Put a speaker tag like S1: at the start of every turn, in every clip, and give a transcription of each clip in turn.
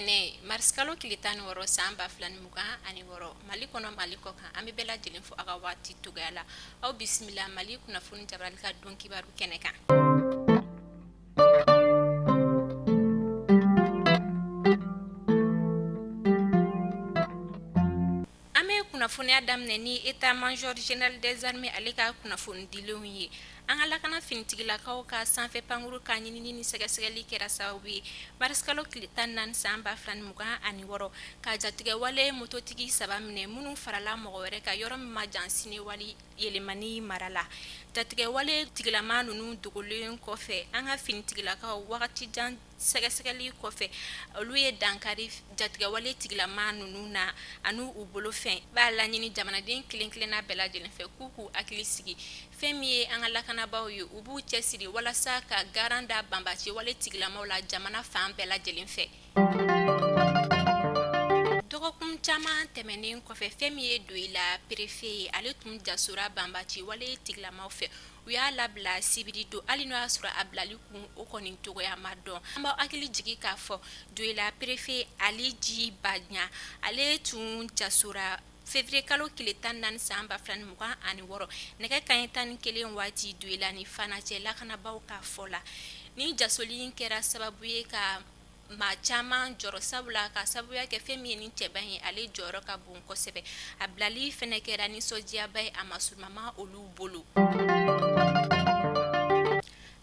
S1: Ntɛnɛn, marisikalo tile 16 san 2026, Mali kɔnɔ, Mali kɔ kan, an bɛ bɛɛ lajɛlen fo aw ka waati cogoya la. Aw bisimila Mali kunnafoni jabarani ka don kibaru kɛnɛ kan. An bɛ kunnafoniya daminɛ ni état major général des armées ale ka kunnafoni dilenw ye. An ka lakana finitigilakaw ka sanfɛ pankuru ka ɲinini ni sɛgɛsɛgɛli kɛra sababu ye marisikalo tile 14 san 2026 ka jatigɛwale mototigi saba minɛ minnu farala mɔgɔ wɛrɛ kan yɔrɔ min man jan Sinewali Yelimani mara la. Jatigɛwale tigilama ninnu dogolen kɔfɛ, an ka finitigilakaw wagati jan sɛgɛsɛgɛli kɔfɛ, olu ye dankari jatigɛwale tigilama ninnu na ani u bolofɛn. B'a laɲini jamanaden kelen kelenna bɛɛ lajɛlen fɛ k'u k'u hakili sigi. Fɛn min ye an ka lakanabaaw ye, u b'u cɛsiri walasa ka garan da banbaciwale tigilamaw la jamana fan bɛɛ lajɛlen fɛ. Dɔgɔkun caman tɛmɛnen kɔfɛ, fɛn min ye Doyila perefe ye, ale tun jasora banbaciwale tigilamaw fɛ. U y'a labila sibiri don, hali n'o y'a sɔrɔ a bilali kun o kɔni cogoya ma dɔn. An b'aw hakili jigin k'a fɔ Doyila perefe Ali Ji Baɲa, ale tun jasora février kalo tile 14 san 2026 nɛgɛ kanɲɛ 11 waati Doyila ni Fana cɛ lakanabaaw ka fɔ la. Ni jasoli in kɛra sababu ye ka maa caman jɔrɔ, sabula ka sababuya kɛ fɛn min ye nin cɛba in ye, ale jɔyɔrɔ ka bon kosɛbɛ. A bilali fɛnɛ kɛra nisɔndiyaba ye a masurunama olu bolo.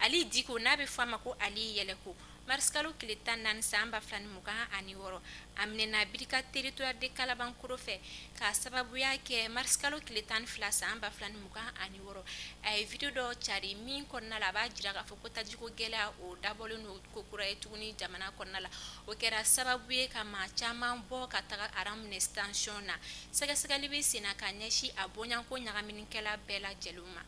S1: Ali Diko, n'a bɛ fɔ a ma ko Ali Yɛlɛko, marisikalo tile 14 san 2026, a minɛna brigade territoriale de Kalabankoro fɛ k'a sababuya kɛ marisikalo tile 12 san 2026, a ye video dɔ cari min kɔnɔna la, a b'a jira k'a fɔ ko tajiko gɛlɛya o dabɔlen don ko kura ye tuguni jamana kɔnɔna la. O kɛra sababu ye ka maa caman bɔ ka taga aran minɛ station na. Sɛgɛsɛgɛli bɛ senna ka ɲɛsin a bɔɲɔgɔnko ɲagaminikɛla bɛɛ lajɛlen ma.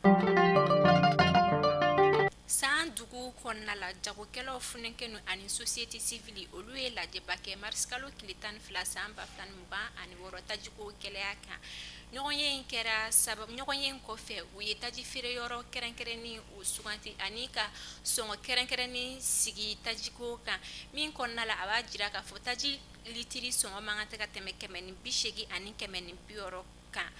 S1: San dugu kɔnɔna la, jagokɛlaw funankɛninw ani société civile olu ye lajɛba kɛ marisikalo tile 12 san 2026 tajiko gɛlɛya kan. Ɲɔgɔnye in kɛra sababu ɲɔgɔnye in kɔfɛ, u ye taji feere yɔrɔ kɛrɛnkɛrɛnnen o suganti ani ka sɔngɔ kɛrɛnkɛrɛnnen sigi tajiko kan min kɔnɔna la, a b'a jira k'a fɔ taji litiri sɔngɔ man kan tɛ ka tɛmɛ 180 ani 160 kan.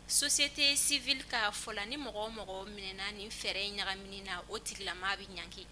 S1: Société civile ka fɔ la, ni mɔgɔ o mɔgɔ minɛna nin fɛɛrɛ in ɲagamini na, o tigilama bɛ ɲangi.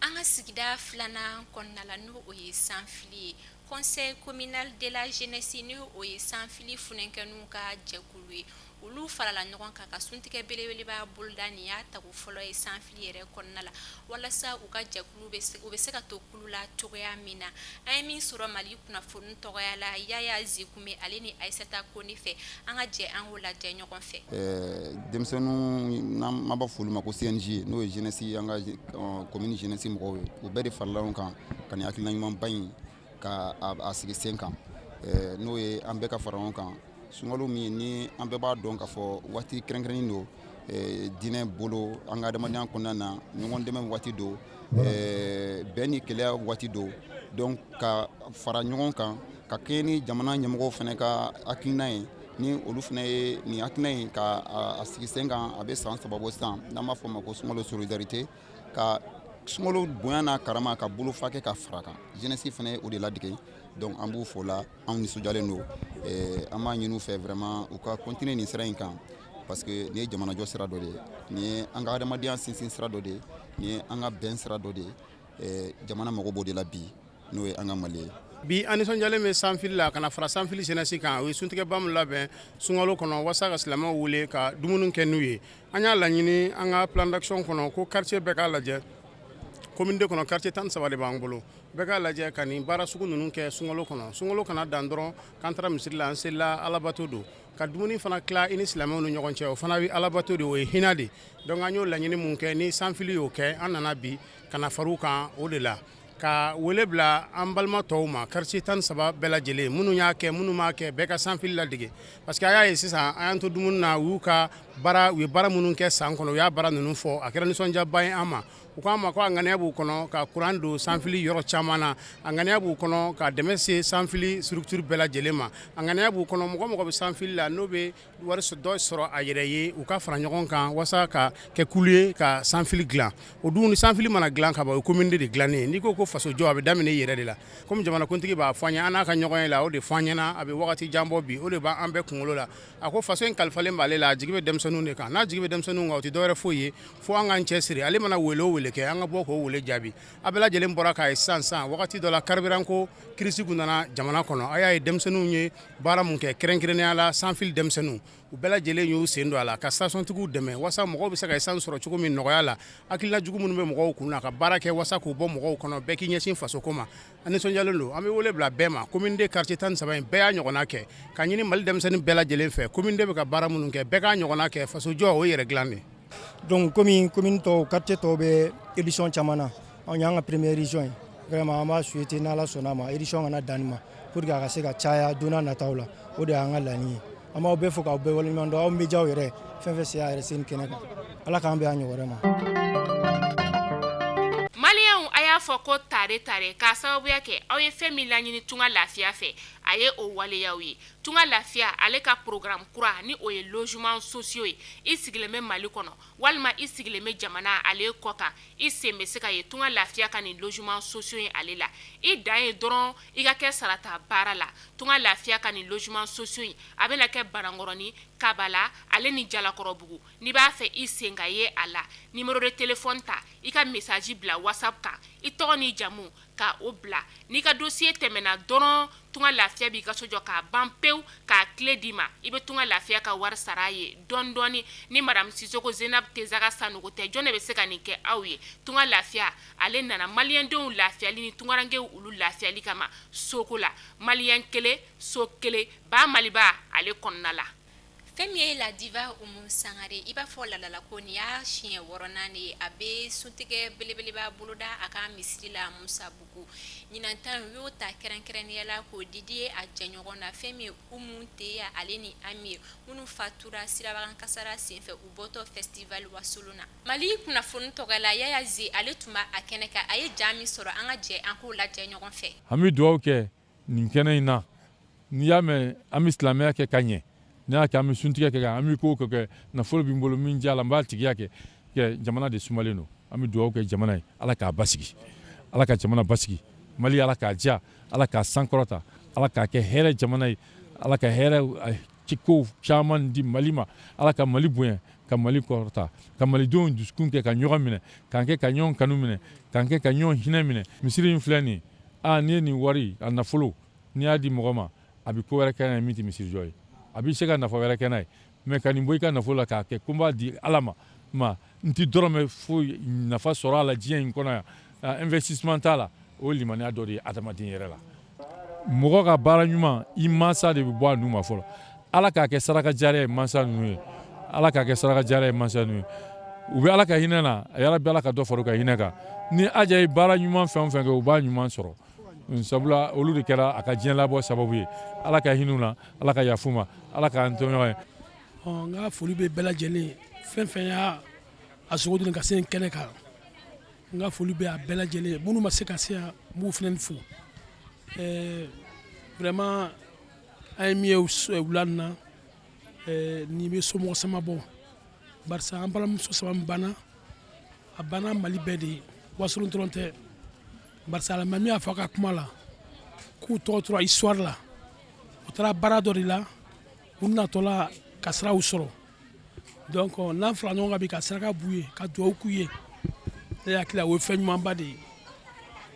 S1: An ka sigida filanan kɔnɔna la, n'o o ye Sanfili ye, conseil communal de la jeunesse, ni o ye Sanfili funankɛninw ka jɛkulu ye, olu farala ɲɔgɔn kan ka suntigɛ belebeleba boloda. Nin y'a tako fɔlɔ ye Sanfili yɛrɛ kɔnɔna la, walasa u ka jɛkulu u bɛ se ka to kulu la cogoya min na. An ye min sɔrɔ Mali kunnafoni tɔgɔya la, Yaya Zekume ale ni Ayisata Kone fɛ, an ka jɛ an k'o lajɛ ɲɔgɔn fɛ.
S2: Denmisɛnninw, n'an b'a fɔ olu ma ko CNJ, n'o ye jeunesse, an ka commune jeunesse mɔgɔw ye, u bɛɛ de farala ɲɔgɔn kan ka nin hakilina ɲumanba in ka a sigi sen kan, n'o ye an bɛɛ ka fara ɲɔgɔn kan sunkalo min ni an bɛɛ b'a dɔn k'a fɔ waati kɛrɛnkɛrɛnnen don diinɛ bolo, an ka adamadenya kɔnɔna na, ɲɔgɔn dɛmɛ waati don, bɛn ni kelenya waati don. Donc ka fara ɲɔgɔn kan ka kɛɲɛ ni jamana ɲɛmɔgɔw fana ka hakilina ye, ni olu fana ye nin hakilina in ka a sigi sen kan, a bɛ san 3 bɔ sisan, n'an b'a fɔ o ma ko sunkalo solidarité, ka sunkalo bonya n'a karama ka bolofa kɛ ka fara kan. Jeunesse fana ye o de ladege. Donc an b'u fo la, anw nisɔndiyalen don. An b'a ɲini u fɛ vraiment u ka continuer nin sira in kan, parce que nin ye jamanajɔ sira dɔ de ye, nin ye an ka adamadenya sinsin sira dɔ de ye, nin ye an ka bɛn sira dɔ de ye. Jamana mago b'o de la bi, n'o ye an ka Mali ye.
S3: Bi an nisɔndiyalen bɛ Sanfili la ka na fara Sanfili jeunesse kan. U ye suntigɛba min labɛn sunkalo kɔnɔ walasa ka silamɛw wele ka dumuni kɛ n'u ye. An y'a laɲini an ka plan d'action kɔnɔ ko quartier bɛɛ k'a lajɛ. Commune deux kɔnɔ, quartier 13 de b'an bolo, bɛɛ k'a lajɛ ka nin baara sugu ninnu kɛ sunkalo kɔnɔ. Sunkalo kana dan dɔrɔn k'an taara misiri la, an selila, alabato don. Ka dumuni fana tila i ni silamɛw ni ɲɔgɔn cɛ, o fana bɛ alabato de, o ye hinɛ de. Donc an y'o laɲini mun kɛ, ni Sanfili y'o kɛ, an nana bi ka na far'u kan o de la, ka wele bila an balima tɔw ma, quartier 13 bɛɛ lajɛlen, minnu y'a kɛ, minnu m'a kɛ, bɛɛ ka Sanfili ladege, parce que a y'a ye sisan an y'an to dumuni na, u y'u ka baara, u ye baara minnu kɛ san kɔnɔ, u y'a baara ninnu fɔ. A kɛra nisɔndiyaba ye an ma. U k'an ma ko a ŋaniya b'u kɔnɔ ka kuran don sanfili yɔrɔ caman na, a ŋaniya b'u kɔnɔ ka dɛmɛ se sanfili structure bɛɛ lajɛlen ma, a ŋaniya b'u kɔnɔ mɔgɔ mɔgɔ bɛ sanfili la n'o bɛ wari dɔ sɔrɔ a yɛrɛ ye, u ka fara ɲɔgɔn kan walasa ka kɛ kulu ye ka sanfili dilan. O dun, ni sanfili mana dilan ka ban, o ye commune de dilannen ye. N'i ko ko fasojɔ, a bɛ daminɛ i yɛrɛ de la. Komi jamanakuntigi b'a fɔ an ye, an n'a ka ɲɔgɔn ye la, o de fɔ an ɲɛna, a bɛ wagati jan bɔ bi, o de b'an bɛɛ kunkolo la. A ko faso in kalifalen b'ale la, a jigi bɛ denmisɛnninw de kan. N'a jigi bɛ denmisɛnninw kan, o tɛ dɔwɛrɛ foyi ye fo an k'an cɛ siri. Ale mana wele o wele kɛ, an ka bɔ k'o wele jaabi. A bɛɛ lajɛlen bɔra k'a ye sisan sisan, wagati dɔ la, carburant ko crise kun nana jamana kɔnɔ. A y'a ye denmisɛnninw ye baara mun kɛ, kɛrɛnkɛrɛnnenya la sanfili denmisɛnninw, u bɛɛ lajɛlen y'u sen don a la ka stationtigiw dɛmɛ walasa mɔgɔw bɛ se ka essence sɔrɔ cogo min nɔgɔya la. Hakilina jugu minnu bɛ mɔgɔw kun na, ka baara kɛ walasa k'u bɔ mɔgɔw kɔnɔ, bɛɛ k'i ɲɛsin fasoko ma. An nisɔndiyalen don. An bɛ wele bila bɛɛ ma. Commune deux quartier 13 in, bɛɛ y'a ɲɔgɔnna kɛ. Ka ɲini Mali denmisɛnnin bɛɛ lajɛlen fɛ, commune deux bɛ ka baara minnu kɛ, bɛɛ k'a ɲɔgɔnna kɛ. Fasojɔ, o ye yɛrɛ dilan de.
S4: Donc komi commune tɔw, quartier tɔw bɛ édition caman na, anw y'an ka première édition ye. Vraiment, an b'a souhaiter, n'Ala sɔnna a ma, édition kana dan nin ma, pour que a ka se ka caya don n'a nataw la. O de y'an ka laɲini ye. An b'aw bɛɛ fo k'aw bɛɛ waleɲuman dɔn, aw médiaw yɛrɛ fɛn fɛn se y'a yɛrɛ se nin kɛnɛ kan. Ala k'an bɛn a ɲɔgɔn wɛrɛ ma.
S5: Maliyɛnw, a y'a fɔ ko tare tare, k'a sababuya kɛ aw ye fɛn min laɲini Tunga Lafiya fɛ, a ye o waleyaw ye. Tunga Lafiya, ale ka programme kura ni o ye logement sociaux ye. I sigilen bɛ Mali kɔnɔ walima i sigilen bɛ jamana ale kɔ kan, i sen bɛ se ka ye Tunga Lafiya ka nin logement sociaux ye ale la. I dan ye dɔrɔn i ka kɛ sarata baara la. Tunga Lafiya ka nin logement sociaux in, a bɛna kɛ Banankɔrɔni, Kabala ale ni Jalakɔrɔbugu. N'i b'a fɛ i sen ka ye a la, numéro de téléphone ta, i ka message bila WhatsApp kan, i tɔgɔ ni jamu ka o bila. N'i ka dossier tɛmɛna dɔrɔn, Tunga Lafiya b'i ka so jɔ k'a ban pewu, k'a clé d'i ma. I bɛ Tunga Lafiya ka wari sara ye dɔɔni dɔɔni. Ni madame Sisoko Zenab Tezaga Sanogo tɛ, jɔn de bɛ se ka nin kɛ aw ye? Tunga Lafiya, ale nana maliyɛndenw lafiyali ni tungarankew olu lafiyali kama soko la. Maliyɛn kelen, so kelen, ba Maliba ale kɔnɔna la.
S1: Fɛn min ye la diva Umu Sangare, i b'a fɔ ladala ko nin y'a siɲɛ wɔɔrɔnan de ye a bɛ suntigɛ belebeleba boloda a ka misiri la Musabugu. Ɲinan ta, u y'o ta kɛrɛnkɛrɛnnenya la k'o didi a jɛɲɔgɔn na, fɛn min ye Umu Teya ale ni Ami ye, minnu fatura sirabakan kasara senfɛ u bɔtɔ festival Wasolon na. Mali kunnafoni tɔgɔ la, Yaya Ze, ale tun b'a a kɛnɛ kan. A ye ja min sɔrɔ, an ka jɛ an k'o lajɛ ɲɔgɔn fɛ.
S6: An bɛ dugawu kɛ nin kɛnɛ in na. N'i y'a mɛn an bɛ silamɛya kɛ ka ɲɛ, n'i y'a kɛ an bɛ suntigɛ kɛ, an bɛ ko kɛ, nafolo bɛ n bolo min diya la, n b'a tigiya kɛ. Jamana de sumalen don. An bɛ dugawu kɛ jamana ye, Ala k'a basigi, Ala ka jamana basigi. Mali, Ala k'a diya, Ala k'a sankɔrɔta, Ala k'a kɛ hɛrɛ jamana ye, Ala ka hɛrɛ kow caman di Mali ma, Ala ka Mali bonya, ka Mali kɔrɔta, ka malidenw dusukun kɛ ka ɲɔgɔn minɛ, k'an kɛ ka ɲɔgɔn kanu minɛ, k'an kɛ ka ɲɔgɔn hinɛ minɛ. Misiri in filɛ nin ye, aa, n'i ye nin wari a nafolo, n'i y'a di mɔgɔ ma, a bɛ ko wɛrɛ kɛ n'a ye min tɛ misirijɔ ye, a bɛ se ka nafa wɛrɛ kɛ n'a ye. Mais ka nin bɔ i ka nafolo la k'a kɛ ko n b'a di Ala ma, n tɛ dɔrɔmɛ foyi nafa sɔrɔ a la diɲɛ in kɔnɔ yan, investissement t'a la, o ye limaniya dɔ de ye adamaden yɛrɛ la. Mɔgɔ ka baara ɲuman, i mansa de bɛ bɔ a nu ma fɔlɔ. Ala k'a kɛ saraka jariya ye mansa ninnu ye, Ala k'a kɛ saraka jariya ye mansa ninnu ye. U bɛ Ala ka hinɛ na, a yarabi, Ala ka dɔ fara u ka hinɛ kan. Ni Aja ye baara ɲuman fɛn o fɛn kɛ, u b'a ɲuman sɔrɔ, sabula olu de kɛra a ka diɲɛ labɔ sababu ye. Ala ka hinɛ na, Ala ka yafu ma, Ala k'an tɔɲɔgɔn ye.
S7: N ka foli bɛ bɛɛ lajɛlen, fɛn fɛn y'a a sogo dun ka se kɛnɛ kan. N ka foli bɛ a bɛɛ lajɛlen. Minnu ma se ka se yan, n b'u fana fo. Vraiment, an ye min ye wula in na, nin bɛ somɔgɔ sama bɔ, barisa an balimamuso saba min banna, a banna Mali bɛɛ de ye, Wasolon dɔrɔn tɛ, barisa alimami y'a fɔ a ka kuma la k'u tɔgɔ tora histoire la. U taara baara dɔ de la, u natɔla ka siraw sɔrɔ. Donc n'an fara ɲɔgɔn kan bi ka saraka b'u ye, ka dugawu k'u ye, ne hakili la, o ye fɛn ɲumanba de ye.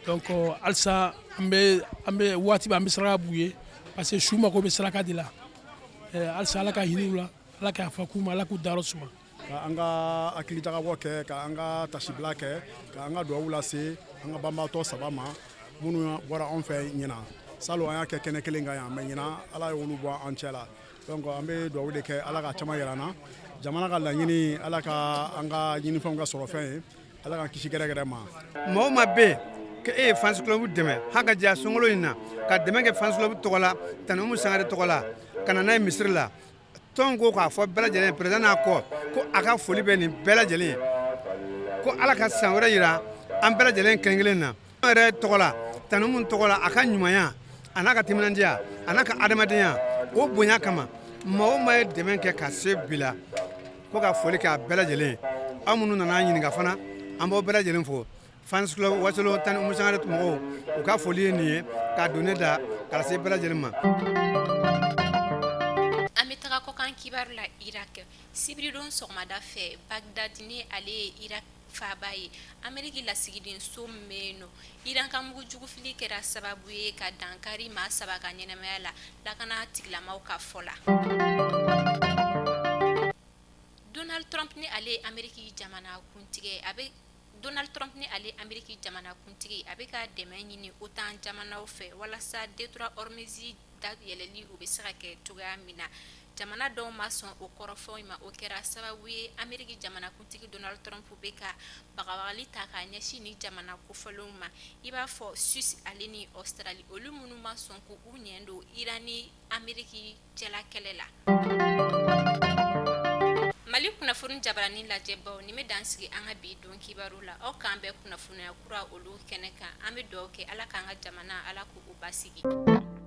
S7: Donc halisa an bɛ waati bɛɛ, an bɛ saraka b'u ye, parce que su mako bɛ saraka de la. Halisa Ala ka hinɛ u la, Ala ka yafa k'u ma, Ala k'u dayɔrɔ suma.
S8: Ka an ka hakili jagabɔ kɛ, ka an ka tasibila kɛ, ka an ka dugawu lase an ka banbaatɔ saba ma minnu bɔra anw fɛ ɲinan. Salon, an y'a kɛ kɛnɛ kelen kan yan, mais ɲinan, Ala ye olu bɔ an cɛ la. Donc an bɛ dugawu de kɛ, Ala ka caman yɛrɛ an na. Jamana ka laɲini, Ala ka an ka ɲinifɛnw ka sɔrɔ fɛn ye, Ala k'an kisi gɛrɛgɛrɛ ma.
S9: Mɔgɔ ma bɛ yen ko e ye fans club dɛmɛ hali ka diya sunkalo in na, ka dɛmɛ kɛ fans club tɔgɔ la, Tani Umu Sangare tɔgɔ la, ka na n'a ye misiri la. Tɔn ko k'a fɔ bɛɛ lajɛlen, président n'a kɔ, ko a ka foli bɛ nin bɛɛ lajɛlen ye. Ko Ala ka san wɛrɛ yira an bɛɛ lajɛlen kelen kelen na. An yɛrɛ tɔgɔ la, Tani Umu tɔgɔ la, a ka ɲumanya a n'a ka timinandiya a n'a ka adamadenya o bonya kama, maa o maa ye dɛmɛ kɛ ka se bi la, ko ka foli kɛ a bɛɛ lajɛlen. Aw minnu nana ɲininka fana, an b'aw bɛɛ lajɛlen fo. Fans club Wasolon Tani Umu Sangare mɔgɔw, u ka foli ye nin ye k'a don ne da ka se bɛɛ lajɛlen ma.
S1: An bɛ taga kɔkan kibaru la. Irak, sibiridon sɔgɔmada fɛ, Bagdad ni ale ye Irak faaba ye, Ameriki lasigidenso min bɛ yen nɔ, Iran ka mugujugufili kɛra sababu ye ka dankari maa saba ka ɲɛnamaya la, lakana tigilamaw ka fɔ la. Donald Trump ni ale ye Ameriki jamana kuntigi a bɛ Donald Trump ni ale Ameriki jamana kuntigi, a bɛ ka dɛmɛ ɲini OTAN jamanaw fɛ walasa détroit Hormuz dayɛlɛli o bɛ se ka kɛ cogoya min na. Jamana dɔw ma sɔn o kɔrɔfɔ in ma. O kɛra sababu ye Ameriki jamanakuntigi Donald Trump bɛ ka bagabagali ta k'a ɲɛsin ni jamana kofɔlenw ma, i b'a fɔ Suisse ale ni Australie, olu minnu ma sɔn k'u ɲɛ don Iran ni Ameriki cɛla kɛlɛ la. Mali kunnafoni jabarani lajɛbaw, nin bɛ dan sigi an ka bi don kibaru la. Aw k'an bɛn kunnafoniya kura olu kɛnɛ kan. An bɛ dugawu kɛ, Ala k'an ka jamana, Ala k'u basigi.